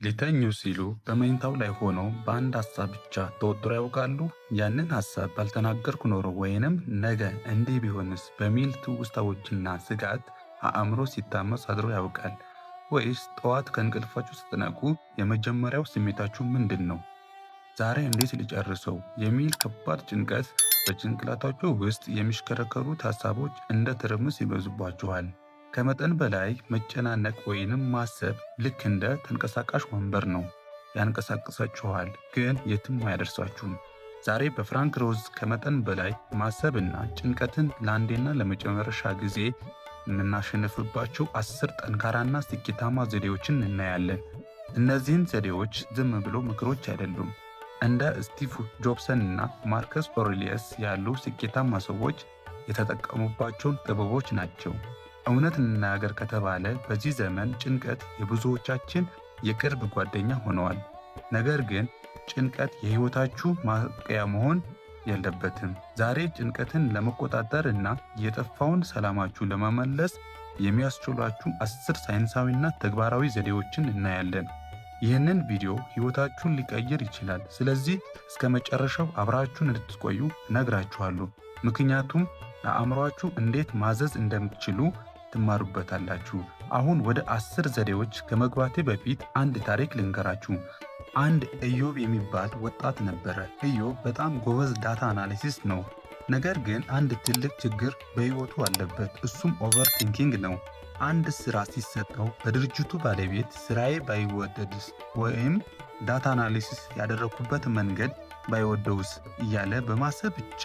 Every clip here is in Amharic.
ሊተኙ ሲሉ በመኝታው ላይ ሆነው በአንድ ሀሳብ ብቻ ተወጥረው ያውቃሉ? ያንን ሀሳብ ባልተናገርኩ ኖሮ ወይንም ነገ እንዲህ ቢሆንስ በሚል ትውስታዎችና ስጋት አእምሮ ሲታመስ አድሮ ያውቃል? ወይስ ጠዋት ከእንቅልፋችሁ ስትነቁ የመጀመሪያው ስሜታችሁ ምንድን ነው? ዛሬ እንዴት ልጨርሰው የሚል ከባድ ጭንቀት በጭንቅላታችሁ ውስጥ የሚሽከረከሩት ሀሳቦች እንደ ትርምስ ይበዙባችኋል። ከመጠን በላይ መጨናነቅ ወይንም ማሰብ ልክ እንደ ተንቀሳቃሽ ወንበር ነው። ያንቀሳቅሳችኋል፣ ግን የትም አያደርሳችሁም። ዛሬ በፍራንክ ሮዝ ከመጠን በላይ ማሰብና ጭንቀትን ለአንዴና ለመጨረሻ ጊዜ የምናሸንፍባቸው 10 ጠንካራና ስኬታማ ዘዴዎችን እናያለን። እነዚህን ዘዴዎች ዝም ብሎ ምክሮች አይደሉም። እንደ ስቲቭ ጆብሰን እና ማርከስ ኦሬሊየስ ያሉ ስኬታማ ሰዎች የተጠቀሙባቸውን ጥበቦች ናቸው። እውነት እንናገር ከተባለ በዚህ ዘመን ጭንቀት የብዙዎቻችን የቅርብ ጓደኛ ሆነዋል። ነገር ግን ጭንቀት የሕይወታችሁ ማብቂያ መሆን የለበትም። ዛሬ ጭንቀትን ለመቆጣጠር እና የጠፋውን ሰላማችሁ ለመመለስ የሚያስችሏችሁ 10 ሳይንሳዊና ተግባራዊ ዘዴዎችን እናያለን። ይህንን ቪዲዮ ሕይወታችሁን ሊቀይር ይችላል። ስለዚህ እስከ መጨረሻው አብራችሁን እንድትቆዩ እነግራችኋለሁ። ምክንያቱም ለአእምሯችሁ እንዴት ማዘዝ እንደምትችሉ ትማሩበታላችሁ። አሁን ወደ 10 ዘዴዎች ከመግባቴ በፊት አንድ ታሪክ ልንገራችሁ። አንድ ኢዮብ የሚባል ወጣት ነበረ። ኢዮብ በጣም ጎበዝ data analysis ነው። ነገር ግን አንድ ትልቅ ችግር በሕይወቱ አለበት። እሱም overthinking ነው። አንድ ስራ ሲሰጠው በድርጅቱ ባለቤት ስራዬ ባይወደድስ ወይም data analysis ያደረኩበት መንገድ ባይወደውስ እያለ በማሰብ ብቻ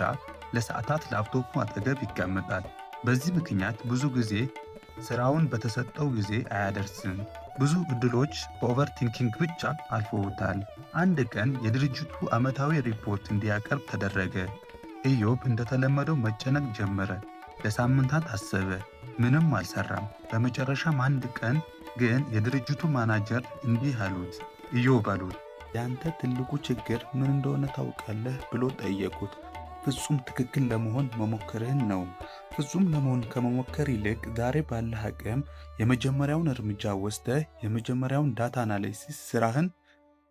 ለሰዓታት ላፕቶፑ አጠገብ ይቀመጣል። በዚህ ምክንያት ብዙ ጊዜ ስራውን በተሰጠው ጊዜ አያደርስም። ብዙ እድሎች በ overthinking ብቻ አልፈውታል። አንድ ቀን የድርጅቱ ዓመታዊ ሪፖርት እንዲያቀርብ ተደረገ። ኢዮብ እንደተለመደው መጨነቅ ጀመረ። ለሳምንታት አሰበ፣ ምንም አልሰራም። በመጨረሻም አንድ ቀን ግን የድርጅቱ ማናጀር እንዲህ አሉት፣ ኢዮብ አሉት፣ ያንተ ትልቁ ችግር ምን እንደሆነ ታውቃለህ ብሎ ጠየቁት። ፍጹም ትክክል ለመሆን መሞከርህን ነው። ፍጹም ለመሆን ከመሞከር ይልቅ ዛሬ ባለህ አቅም የመጀመሪያውን እርምጃ ወስደህ የመጀመሪያውን data analysis ስራህን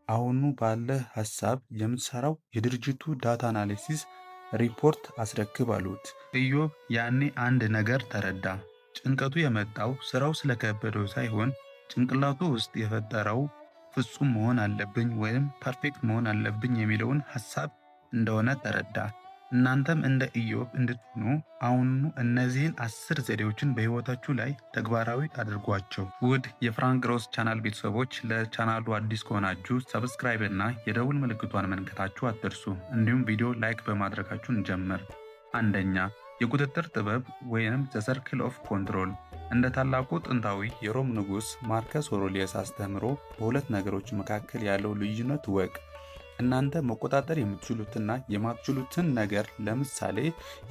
አሁኑ ባለህ ሀሳብ የምትሰራው የድርጅቱ data analysis ሪፖርት አስረክብ አሉት። ኢዮብ ያኔ አንድ ነገር ተረዳ። ጭንቀቱ የመጣው ስራው ስለከበደው ሳይሆን ጭንቅላቱ ውስጥ የፈጠረው ፍጹም መሆን አለብኝ ወይም perfect መሆን አለብኝ የሚለውን ሀሳብ እንደሆነ ተረዳ። እናንተም እንደ ኢዮብ እንድትሆኑ አሁኑኑ እነዚህን 10 ዘዴዎችን በሕይወታችሁ ላይ ተግባራዊ አድርጓቸው። ውድ የፍራንክ ሮዝ ቻናል ቤተሰቦች፣ ለቻናሉ አዲስ ከሆናችሁ subscribe እና የደውል ምልክቷን መንካታችሁ አትርሱ። እንዲሁም ቪዲዮ like በማድረጋችሁ እንጀምር። አንደኛ፣ የቁጥጥር ጥበብ ወይንም the circle of control። እንደ ታላቁ ጥንታዊ የሮም ንጉሥ ማርከስ ኦሬሊየስ አስተምህሮ በሁለት ነገሮች መካከል ያለው ልዩነት እወቅ። እናንተ መቆጣጠር የምትችሉትና የማትችሉትን ነገር፣ ለምሳሌ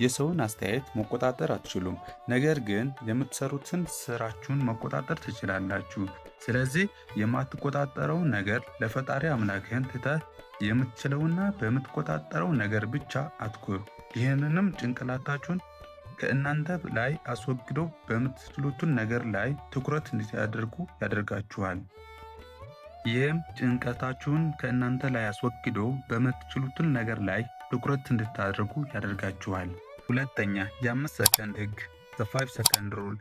የሰውን አስተያየት መቆጣጠር አትችሉም። ነገር ግን የምትሰሩትን ስራችሁን መቆጣጠር ትችላላችሁ። ስለዚህ የማትቆጣጠረውን ነገር ለፈጣሪ አምላክህን ትተህ የምትችለውና በምትቆጣጠረው ነገር ብቻ አትኩር። ይህንንም ጭንቅላታችሁን ከእናንተ ላይ አስወግዶ በምትችሉትን ነገር ላይ ትኩረት እንዲያደርጉ ያደርጋችኋል። ይህም ጭንቀታችሁን ከእናንተ ላይ አስወግዶ በምትችሉትን ነገር ላይ ትኩረት እንድታደርጉ ያደርጋችኋል። ሁለተኛ፣ የ5 ሰከንድ ህግ፣ the 5 second rule።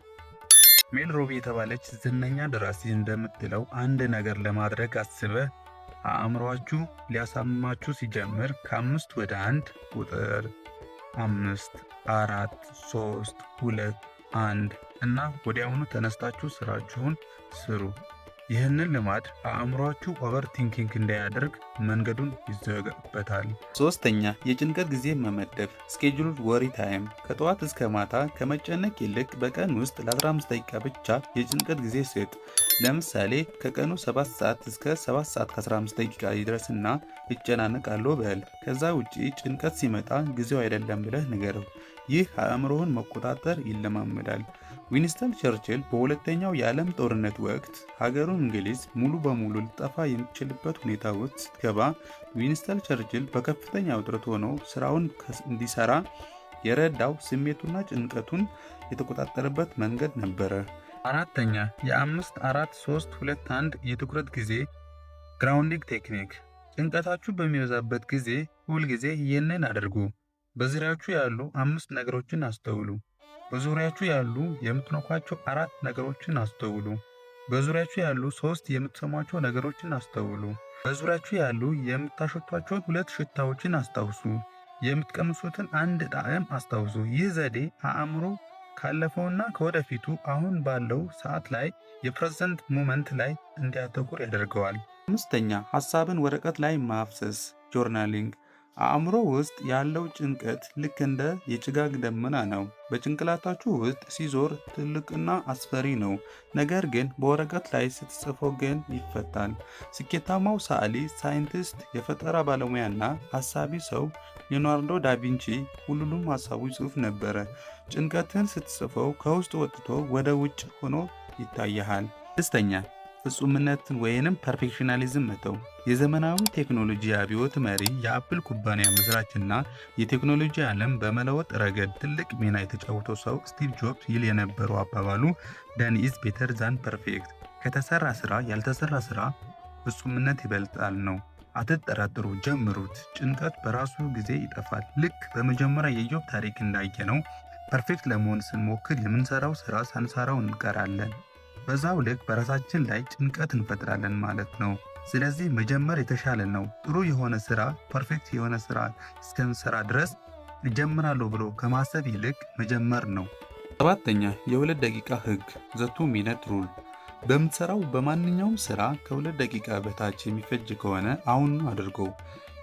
ሜል ሮቢ የተባለች ዝነኛ ደራሲ እንደምትለው አንድ ነገር ለማድረግ አስበህ አእምሯችሁ ሊያሳምማችሁ ሲጀምር ከአምስት ወደ አንድ ቁጥር፣ አምስት፣ አራት፣ ሶስት፣ ሁለት፣ አንድ እና ወዲያውኑ ተነስታችሁ ስራችሁን ስሩ። ይህንን ልማድ አእምሯችሁ overthinking እንዳያደርግ መንገዱን ይዘጋበታል። ሶስተኛ፣ የጭንቀት ጊዜ መመደብ፣ schedule worry time። ከጠዋት እስከ ማታ ከመጨነቅ ይልቅ በቀን ውስጥ ለ15 ደቂቃ ብቻ የጭንቀት ጊዜ ስጥ። ለምሳሌ ከቀኑ 7 ሰዓት እስከ 7 ሰዓት ከ15 ደቂቃ ይድረስና እጨናነቃለሁ በል። ከዛ ውጪ ጭንቀት ሲመጣ ጊዜው አይደለም ብለህ ንገረው። ይህ አእምሮህን መቆጣጠር ይለማመዳል። ዊንስተን ቸርችል በሁለተኛው የዓለም ጦርነት ወቅት ሀገሩን እንግሊዝ ሙሉ በሙሉ ልትጠፋ የምትችልበት ሁኔታ ውስጥ ስትገባ ዊንስተን ቸርችል በከፍተኛ ውጥረት ሆኖ ስራውን እንዲሰራ የረዳው ስሜቱና ጭንቀቱን የተቆጣጠረበት መንገድ ነበረ። አራተኛ፣ የአምስት አራት ሶስት ሁለት አንድ የትኩረት ጊዜ። Grounding technique። ጭንቀታችሁ በሚበዛበት ጊዜ ሁልጊዜ ይህንን አድርጉ። በዙሪያችሁ ያሉ አምስት ነገሮችን አስተውሉ። በዙሪያችሁ ያሉ የምትነኳቸው አራት ነገሮችን አስተውሉ። በዙሪያችሁ ያሉ ሶስት የምትሰሟቸው ነገሮችን አስተውሉ። በዙሪያችሁ ያሉ የምታሸቷቸውን ሁለት ሽታዎችን አስታውሱ። የምትቀምሱትን አንድ ጣዕም አስታውሱ። ይህ ዘዴ አእምሮ ካለፈውና ከወደፊቱ አሁን ባለው ሰዓት ላይ የ present moment ላይ እንዲያተኩር ያደርገዋል። አምስተኛ፣ ሐሳብን ወረቀት ላይ ማፍሰስ journaling። አእምሮ ውስጥ ያለው ጭንቀት ልክ እንደ የጭጋግ ደመና ነው። በጭንቅላታችሁ ውስጥ ሲዞር ትልቅና አስፈሪ ነው። ነገር ግን በወረቀት ላይ ስትጽፈው ግን ይፈታል። ስኬታማው ሰዓሊ፣ ሳይንቲስት፣ የፈጠራ ባለሙያና አሳቢ ሰው ሊዮናርዶ ዳቪንቺ ሁሉንም ሀሳቡ ይጽፍ ነበረ። ጭንቀትን ስትጽፈው ከውስጥ ወጥቶ ወደ ውጭ ሆኖ ይታይሃል። ስድስተኛ፣ ፍጹምነትን ወይንም perfectionism መተው። የዘመናዊ ቴክኖሎጂ አብዮት መሪ፣ የአፕል ኩባንያ መስራችና የቴክኖሎጂ ዓለም በመለወጥ ረገድ ትልቅ ሚና የተጫወተው ሰው ስቲቭ ጆብስ ይል የነበረው አባባሉ "Done is better than perfect"፣ ከተሰራ ስራ ያልተሰራ ስራ ፍጹምነት ይበልጣል ነው። አትጠራጥሩ፣ ጀምሩት። ጭንቀት በራሱ ጊዜ ይጠፋል። ልክ በመጀመሪያ የኢዮብ ታሪክ እንዳየነው perfect ለመሆን ስንሞክር የምንሰራው ስራ ሳንሰራው እንቀራለን። በዛው ልክ በራሳችን ላይ ጭንቀት እንፈጥራለን ማለት ነው። ስለዚህ መጀመር የተሻለ ነው። ጥሩ የሆነ ስራ፣ perfect የሆነ ስራ እስከምሰራ ድረስ እጀምራለሁ ብሎ ከማሰብ ይልቅ መጀመር ነው። ሰባተኛ፣ የ2 ደቂቃ ህግ the 2-minute rule። በምትሰራው በማንኛውም ስራ ከ2 ደቂቃ በታች የሚፈጅ ከሆነ አሁኑኑ አድርገው።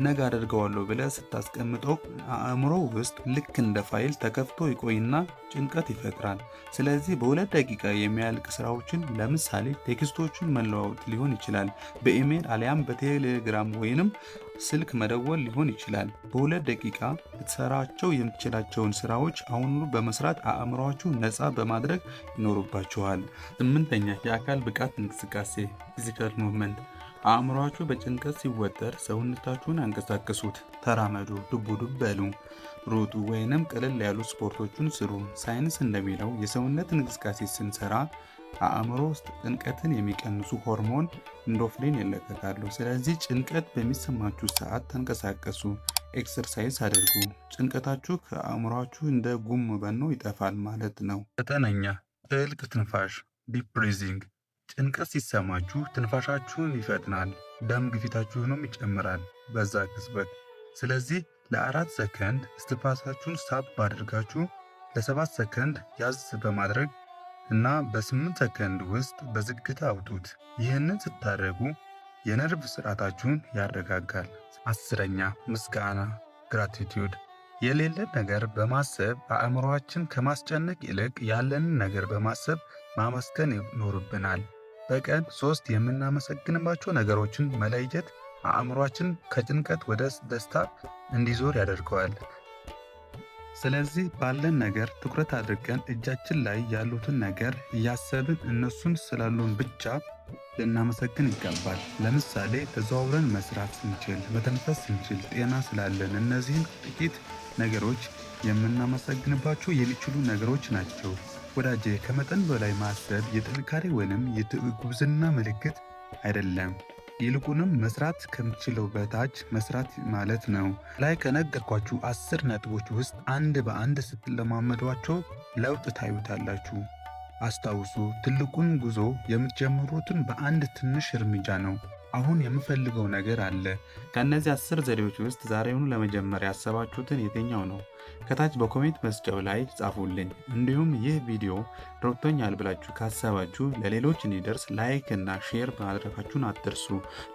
ነገ አደርገዋለሁ ብለህ ስታስቀምጠው አእምሮ ውስጥ ልክ እንደ ፋይል ተከፍቶ ይቆይና ጭንቀት ይፈጥራል። ስለዚህ በ2 ደቂቃ የሚያልቅ ስራዎችን፣ ለምሳሌ text ኦችን መለዋወጥ ሊሆን ይችላል፣ በኢሜይል አሊያም በቴሌግራም ወይንም ስልክ መደወል ሊሆን ይችላል። በ2 ደቂቃ ልትሰራቸው የምትችላቸውን ስራዎች አሁኑኑ በመስራት አእምሯችሁ ነፃ በማድረግ ይኖርባችኋል። ስምንተኛ፣ የአካል ብቃት እንቅስቃሴ physical movement። አእምሯችሁ በጭንቀት ሲወጠር ሰውነታችሁን አንቀሳቅሱት። ተራመዱ፣ ዱብ ዱብ በሉ፣ ሩጡ ወይንም ቀለል ያሉ ስፖርቶችን ስሩ። ሳይንስ እንደሚለው የሰውነት እንቅስቃሴ ስንሰራ አእምሮ ውስጥ ጭንቀትን የሚቀንሱ ሆርሞን endorphin ይለቀቃሉ። ስለዚህ ጭንቀት በሚሰማችሁ ሰዓት ተንቀሳቀሱ፣ exercise አድርጉ። ጭንቀታችሁ ከአእምሯችሁ እንደ ጉም በኖ ይጠፋል ማለት ነው። ዘጠነኛ፣ ጥልቅ ትንፋሽ deep breathing። ጭንቀት ሲሰማችሁ ትንፋሻችሁን ይፈጥናል፣ ደም ግፊታችሁንም ይጨምራል በዛ ቅጽበት። ስለዚህ ለ4 ሰከንድ እስትንፋሳችሁን ሳብ አድርጋችሁ ለ7 ሰከንድ ያዝ በማድረግ እና በ8 ሰከንድ ውስጥ በዝግታ አውጡት። ይህንን ስታደርጉ የነርቭ ስርዓታችሁን ያረጋጋል። 10ኛ፣ ምስጋና gratitude። የሌለን ነገር በማሰብ አእምሮአችን ከማስጨነቅ ይልቅ ያለንን ነገር በማሰብ ማመስገን ይኖርብናል። በቀን ሶስት የምናመሰግንባቸው ነገሮችን መለየት አእምሯችን ከጭንቀት ወደ ደስታ እንዲዞር ያደርገዋል። ስለዚህ ባለን ነገር ትኩረት አድርገን እጃችን ላይ ያሉትን ነገር እያሰብን እነሱን ስላሉን ብቻ ልናመሰግን ይገባል። ለምሳሌ ተዘዋውረን መስራት ስንችል፣ መተንፈስ ስንችል፣ ጤና ስላለን እነዚህን ጥቂት ነገሮች የምናመሰግንባቸው የሚችሉ ነገሮች ናቸው። ወዳጄ፣ ከመጠን በላይ ማሰብ የጥንካሬ ወይንም የጉብዝና ምልክት አይደለም። ይልቁንም መስራት ከምትችለው በታች መስራት ማለት ነው። ላይ ከነገርኳችሁ 10 ነጥቦች ውስጥ አንድ በአንድ ስትለማመዷቸው ለውጥ ታዩታላችሁ። አስታውሱ፣ ትልቁን ጉዞ የምትጀምሩትን በአንድ ትንሽ እርምጃ ነው። አሁን የምፈልገው ነገር አለ። ከእነዚህ 10 ዘዴዎች ውስጥ ዛሬውኑ ለመጀመር ያሰባችሁትን የትኛው ነው? ከታች በ comment መስጫው ላይ ጻፉልኝ። እንዲሁም ይህ ቪዲዮ ረድቶኛል ብላችሁ ካሰባችሁ ለሌሎች እንዲደርስ like እና share ማድረጋችሁን አትርሱ።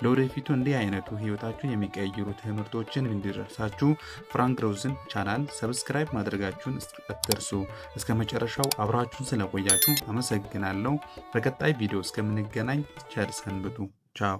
ለወደፊቱ እንዲህ አይነቱ ህይወታችሁን የሚቀይሩ ትምህርቶችን እንዲደርሳችሁ ፍራንክ ግሮዝን channel subscribe ማድረጋችሁን አትርሱ። እስከ መጨረሻው አብራችሁን ስለቆያችሁ አመሰግናለሁ። በቀጣይ ቪዲዮ እስከምንገናኝ ቸር ሰንብቱ። ቻው።